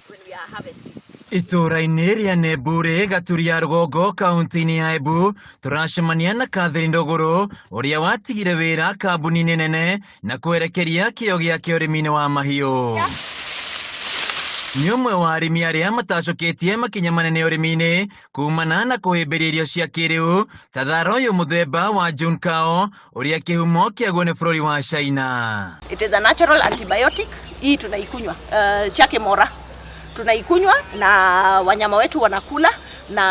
When we are harvesting. Itũũra-inĩ rĩa Nembũrĩ Gaturi ya rũgongo kaunti-inĩ ya Embu tũracemania na Catherine Ndũgũrũ ũrĩa watigire wĩra kambuni-inĩ nene na kwerekeria kĩo gĩake ũrĩmi-inĩ wa mahiũ. Nĩ ũmwe wa arĩmi arĩa matacũkĩtie makinya manene ũrĩmi-inĩ kumana na kũhĩmbĩria irio cia kĩrĩu ta thara ũyũ mũthemba wa Juncao ũrĩa kĩhumo kĩaguo nĩ bũrũri wa China. It is a natural antibiotic. Hii tunaikunywa chake mora tunaikunywa na wanyama wetu wanakula na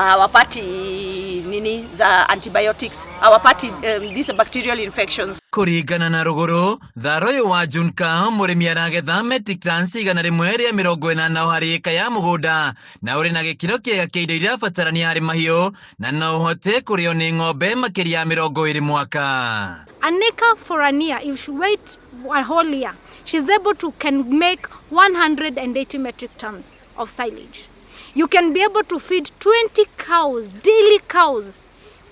hawapati nini za antibiotics, hawapati these bacterial infections. Kũringana na rũgũrũ thara ũyũ wa Juncao mũrĩmi aragetha metric tons 180 o harĩ ĩka ya mũgũnda na ũrĩ na gĩkĩro kĩega kĩa indo iria batarania harĩ mahiũ na no ũhote kũrĩo nĩ ng'ombe makĩria ya 20 mwaka. An acre for an year, if she wait a whole year, she's able to can make 180 metric tons of silage. You can be able to feed 20 cows, daily cows,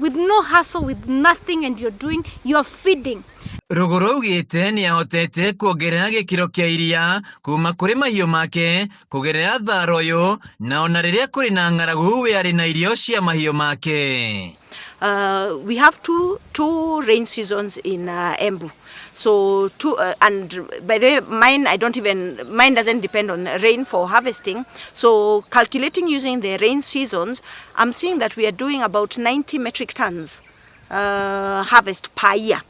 with no hassle, with nothing, and you're doing, you're feeding. Rũgũrũ augĩte nĩ ahotete kuongerera gĩkĩro kĩa iria kuma kũrĩ mahiũ make kũgerera thara ũyũ na ona rĩrĩa kũrĩ na ng'aragu we arĩ na irio cia mahiũ make. We have two rain seasons in Embu. So two and by the way, mine I don't even mine doesn't depend on rain for harvesting. So calculating using the rain seasons, I'm seeing that we are doing about 90 metric tons harvest per year.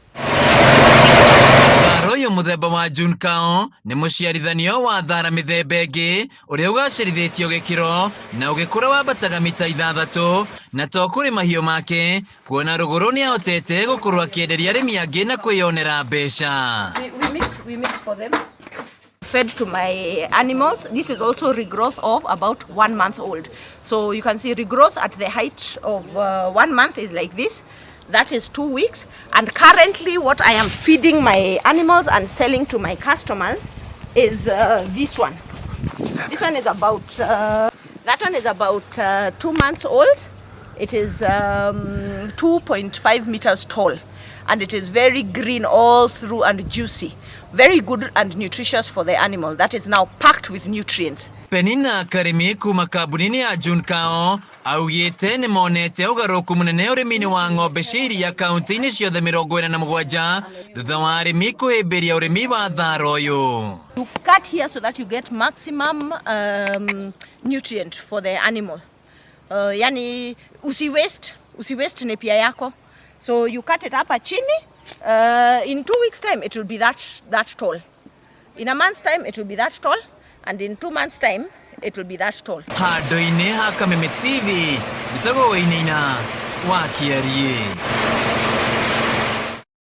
Thara ũyũ mũthemba wa Juncao nĩ mũciarithanio wa thara mĩthemba ĩngĩ ũrĩa ũgacĩrithĩtio gĩkĩro na ũgĩkũra wambataga mita 6 na to kũrĩ mahiũ make kuona rũgũrũ nĩ ahotete gũkorwo akĩenderia arĩmi angĩ na kwĩyonera mbeca. We mix for them. Fed to my animals. This is also regrowth of about 1 month old. So you can see regrowth at the height of 1 month is like this. That is 2 weeks. And currently, what I am feeding my animals and selling to my customers is this one. This one is about, that one is about 2 months old. It is 2.5 meters tall and it is very green all through and juicy. Very good and nutritious for the animal. That is now packed with nutrients. Penina Karimi kuma kambuni-inĩ ya Juncao augĩte nĩ monete ũgarũrũku mũnene ũrĩmi-inĩ wa ng'ombe cia iria kaunti-inĩ ciothe 47 thutha wa arĩmi kũhĩmbĩria ũrĩmi wa thara ũyũ. You cut here so that you get maximum nutrient for the animal. Yani usi waste napier yako. So you cut it hapa chini. In 2 weeks' time it will be that tall. In a month's time it will be that tall, and in 2 months' time it will be that tall. Handũ-inĩ ha Kameme TV njĩtagwo Wainaina wa Kĩariĩ.